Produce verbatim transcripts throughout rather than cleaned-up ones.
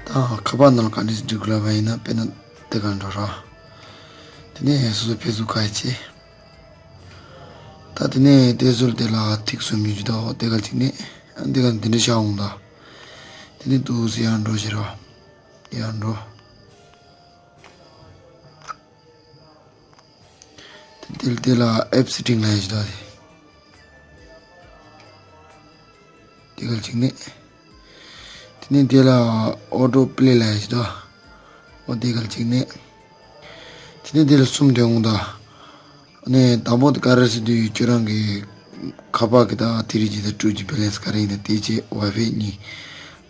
ད་ཁ་པར་ནང་ལ་ག་འདྲས་སེ་འབྲི་དགོས་ལབ་པ་ཡིན་ན། དཔེར་ན་དེ་ག་འགྲོ་ར། དེ་ནས་སོ་སོ་ཕེ་སི་བུག་ག་ཡི་བྱས། ད་དེ་ནས་དེ་ཚོ་ལ་དེ་ལ་ཐིག་གསུམ་ཡོད་ཀྱི་འདུག་དེ་ག་གཅིག་ནས། དེ་ག་དེ་འདྲས་ཤར་འོང་ད། དེ་ནས་འདུག་སེ་ཡར་འགྲོ་བྱེད་ར། ཡར་འགྲོ། དེ་དེ་ལ་ཨེབ་སེ་ཊིང་ལབ་ཡ་ཞིག་འདུག་དེ་ག་གཅིག་ནས། དེ་ནས་དེ་ལ་ཨོ་ཊོ་པི་ལེ་ལབ་ཡ་ཞིག་འདུག་འོ་དེ་ག་གཅིག་ནས། དེ་ནས་དེ་ལ་གསུམ་འདོན་འོང་ད། ཨ་ནི་དང་པོ་དེ་ག་རེ་ཟེར་དུས། ཁྱོད་རང་གི་ཁ་པར་གི་ད་ཐི་རི་ཇི་དང་ཊུ་ཇི་བེ་ལན་སི་ག་རེ་ཡིན་ན་དེ་བྱས། ཝའི་ཕའི་གཉིས་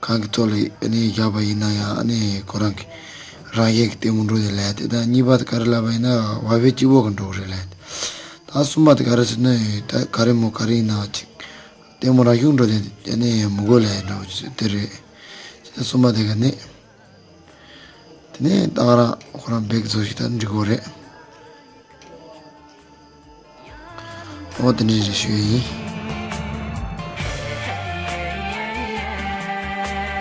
གང་གི་ཐོག་ལ་ཨ་ནི་བཞག་པ་ཡིན་ན་ཡང་། ཨ་ནི་ཁོ་རང་གི་རང་བཞིན་གྱིས་ལྟད་མོ་འགྲོ་དེ་ལབ་ཡ་དེ། ད་གཉིས་པ་དེ་ག་རེ་ལབ་པ་ཡིན་ན། ཝའི་ཕའི་གཅིག་པོ་གིས་འགྲོ་གི་རེད་ལབ་ཡ་དེ། ད་གསུམ་པ་དེ་ག་རེ་ཟེར་ན། ད་ག་རེ་མོ་ག་རེ་ཡིན་ན་ཅིག་ལྟད་མོ་རང་བཞིན་འགྲོ་དེ་ཨ་ནི་མི་དགོས་ལབ་ཡ་འདྲ་བོ་ཅིག་དེ་རེད། ད་གསུམ་པ་དེ་ག་ནས། དེ་ནས་ད་ང་རང་ཁོ་རང་བེག་བཟོ་ཞིག་ད་འབྲི་དགོས་རེད། འོ་དེ་འདྲས་རེད་ཞུ་ཡི་ཡིན།